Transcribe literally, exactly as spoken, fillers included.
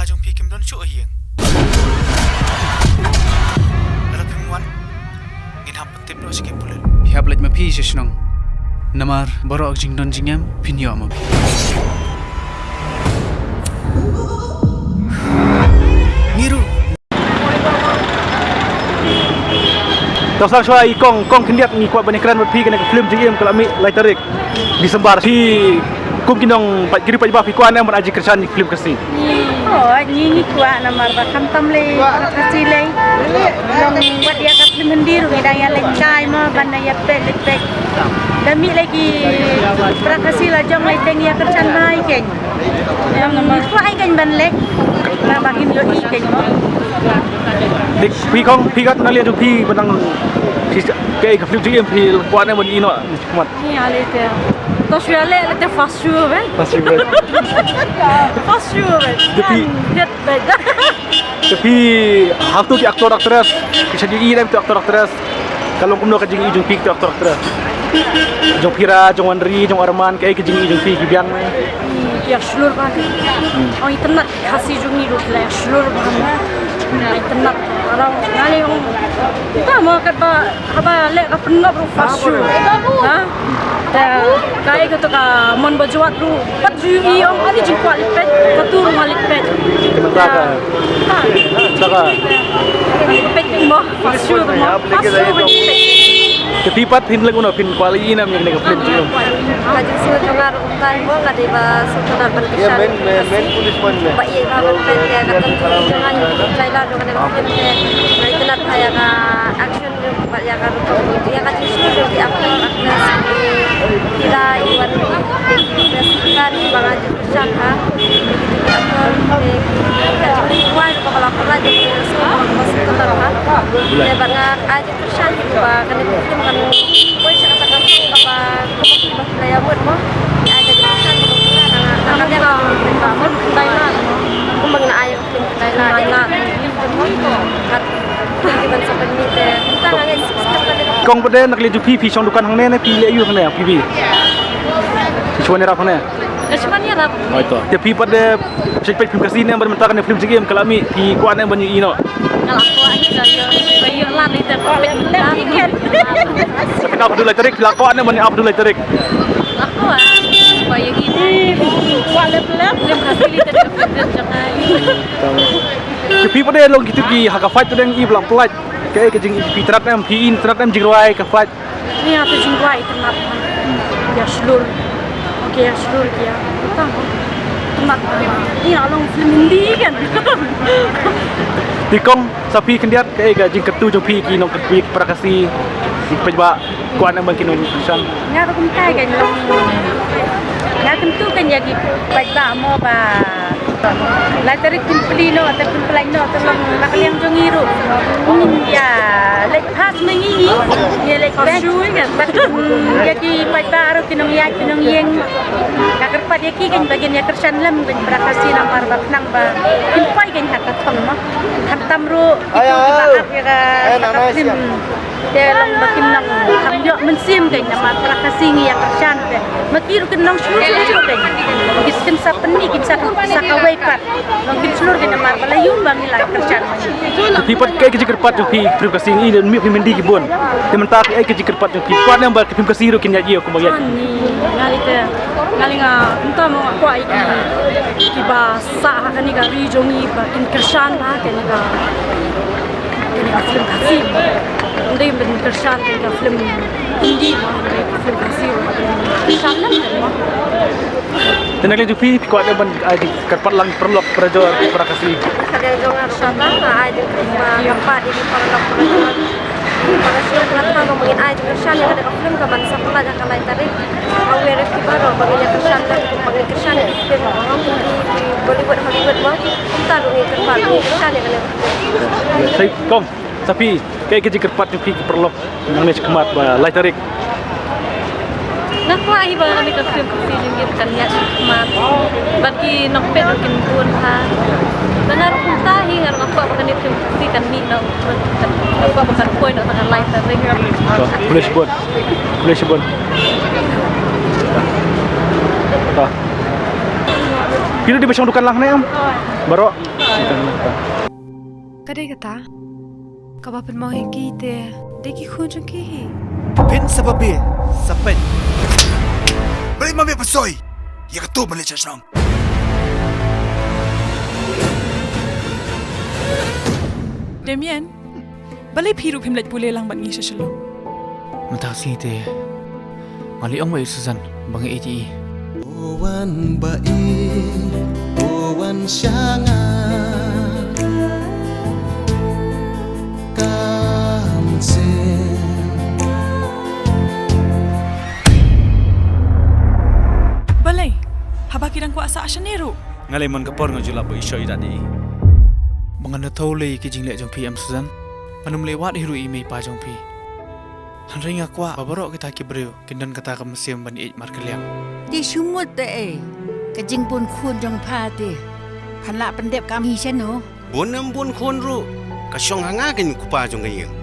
Jong phi kim don shuh ha ïing. Lada phim wan, ngin hap pyntip noh sha ki pulit. Phi hap leit ma phi sha shnong. Namar baroh ka jingdon jingem phin ïoh ma phi. Ngi ruh. To sdang shuwa i kong, kong khyndiat, ngi kwah ban ïakren bad phi kane ka film Jingim ka la mih lai tarik December. Phi kum ki nong paid, ki riew paidbah, phi kwah ne em ban ai jingkyrshan ïa ka film Khasi? Oh, ngi, ngi kwah namar ba khamtam lei para Khasi lei. Long wat ïa ka film Hindi ruh ngi dang ïa leit kai mo ban ïa peit leit peit. Da mih lei ki para Khasi la jong lei te ngi ïa kyrshan bha ïa kein. Long ngi kwah ïa kein ban leit. Ba, ba kin ïohi kein mo. Dik, phi kong, phi kat na liang jong phi ba nang, phi, kaei ka film Jingim phi kwah ne em ban ïohi noh. Mat. Ni ale te. To shu ale le te first show be. First show be. First show be. Te phi. Kan, det be. Te phi, hato ki actor actress, ki shah ïohi ne em ki actor actress? Ka long kumno ka jingïohi jong phi ki actor actress? Jong Phira, jong Wanri, jong Arman, kaei ka jingïohi jong phi, ki biang ne? Ki ïa shlur bha. Hmm. Ong itynnad Khasi jong ngi ruh ki la ïa shlur bha mo. Itynnad. Nga la ong, ita mo katba haba leh ka pynlong ruh first show. Ha? Te kaei kato ka mon ba jwat ruh pat ju i ong ani jingkwah leit peit, katu ruh nga leit peit. Te mynta ka, ha, mynta ka, peit peit mo, first show mo, first show mo. Te phi pat phin leit kumno, phin kwah leit ïa ne em ïa kane ka film Jingim? Ka jingsngew jong nga ruh kumta mo, nga dei ba sngewtynnad ban kyrshan ïa ka film Khasi. Ba ïeit bha ban peit ïa ka tam jong nga, ïa ka trailer jong kane ka film te nga itynnad bha ïa ka action. Bad ïa ka rukom, ïa ka jingsngew jong ki actor, actress, i Phira, i Wanri, i Best Villain, ba nga ju kyrshan ha. Ïa kito ki actor, ïa ki, ka jingkwah ruh ba ka la pynlait, ïa ka jingsngew ba ka sngewtynnad ha. Ïa bad nga ai jingkyrshan hi ba kane ka film kan poi sha kata ka thong kaba kumba ki ba ki la ïa mut mo. Ai jingkyrshan hi ba kumba nga, nga, nga, nga, kumba nga ai. Kong, pat de na ka liang jong phi, phi shong dukan hangne ne phi leh aiu hangne, phi, phi? Phi shu wan ïarap hangne? Nga shu wan ïarap. Oi to. Te phi pat de phi peit film Khasi ne em, bad mynta kane film Jingim ka la mih, phi kwah ne em ban ïohi noh? Nga la kwah hi, ka ïoh, ka ïoh lad hi te kwah peit mynta. Phi la kwah haduh lai tarik, phi la kwah ne em ban ïohi haduh lai tarik? Nga la kwah, kwah ïohi. Kwah leh film. Film Khasi lei te ka favorite jong nga. Te phi pat de long kito ki ha ka fight te dang i ba la pynlait. Kaei ka jing, phi itynnad em, phi itynnad em jingrwai ka fight? Ni ïa te jingrwai itynnad. Ïa shlur. Okay, ïa shlur ki ïa. Tang. Itynnad. Ni ïa long film Hindi kan. Te kong, sa phi khyndiat kaei ka jingkyntu jong phi ki nongkyntu, ki para Khasi, ki paidbah. Kwah ne em ban kin nang kyrshan? Nga ruh kumta kein long. Nga kyntu kein ïa ki paidbah mo ba lai tarik phin plie noh, te phin plie noh, te long na ka liang jong ngi ruh. Ngin ïa leit pass ma ngi ngi. Ïa leit pass. Bad, mm, ïa ki paidbah ruh ki nongïaid ki nongïeng. Nga kyrpad ïa ki kein ba kin ïa kyrshan lem kein para Khasi namar ba khnang ba kin poi kein ha ka thong mo. Khamtam ruh kito kiba ap ïa ka, ïa ka film. Te long ba kin nang kham ïoh mynsiem kein namar para Khasi ngi ïa kyrshan te. Ma ki ruh kin nang shlur shlur shlur kein. Kin, kin sa pynmih, kin sa, sa kawei pat. Long kin shlur kein namar ba la ïoh ba ngi la kyrshan. Phi pat kaei ka jingkyrpad jong phi, film Khasi ngi, mih film Hindi ki bun. Te mynta kaei ka jingkyrpad jong phi? Kwah ne em ba ki film Khasi ruh kin ïaid ïa kumba ïaid? Ani, nga lei te, nga lei nga, mynta mo nga kwah ïa ki, kiba sah ha kane ka ri jong ngi ba kin kyrshan ha kane ka Kane ka film Khasi. Ym dei ban kyrshan kane ka film Hindi mo, kane ka film Khasi mo. Kyrshan lem mo. Te na ka liang jong phi, phi kwah ban ai jingkyrpad lang paralok parajor para Khasi? Ka liang jong nga ruh kumta, nga ai jingkyrpad, kyrpad ïa ki paralok parajor, para shnong para thaw, ba ngin ai jingkyrshan ïa kane ka film ka ban sa pynlait ha ka lai tarik. Nga wer ïa phi baroh ba ngin ïa kyrshan lem, ba ngin kyrshan ïa ki film Hindi, ki Bollywood, Hollywood mo. Kumta ruh ngin kyrpad, ngin kyrshan ïa kane ka film. Sa phi, kong, sa phi, kaei ka jingkyrpad jong phi ki paralok nangne shakhmat ba lai tarik? Nga kwah hi ba kane ka film Khasi jong ngi kan ïaid shakhmat. Bad ki nongpeit ruh kin bun ha. Te nga ruh kumta hi, nga ruh nga kwah ba kane ka film Khasi kan mih noh. Nga kwah ba kan poi noh tang ha lai tarik. To, khublei shibun. Khublei shibun. To. Phi ruh dei ba shong dukan lang hangne em? Baroh. Ka dei kata kaba pynmong ïa ki te dei ki khun jong ki hi. Phin sa ba be sa peit. Balei ma me pynshoi ïa kato ban leit sha shnong? Damian, balei phi ruh phim leit pule lang bad ngi sha Shillong? Mynta ka sngi te nga leh ong ba ïa u Susan ba nga ïeit ïa i. O wan ba i, o wan sha nga. Kam sien. Balei? Haba ki dang kwah sah shane ruh. Nga lei man ka por nga ju lap ba i shoh i dat i. Ba ngan da thew lei ki jingleh jong phi em Susan. Ngan ym leh wad hi ruh i mei pa jong phi. Hynrei nga kwah ba baroh kita ki briew kin don kata ka mynsiem ban ïeit markylliang. Te shu mut te ei ka jingbun khun jong pha te. Phan lah pyndep kam hi shano. Bun em bun khun ruh ka shong ha nga kane u kpa jong ka ïing.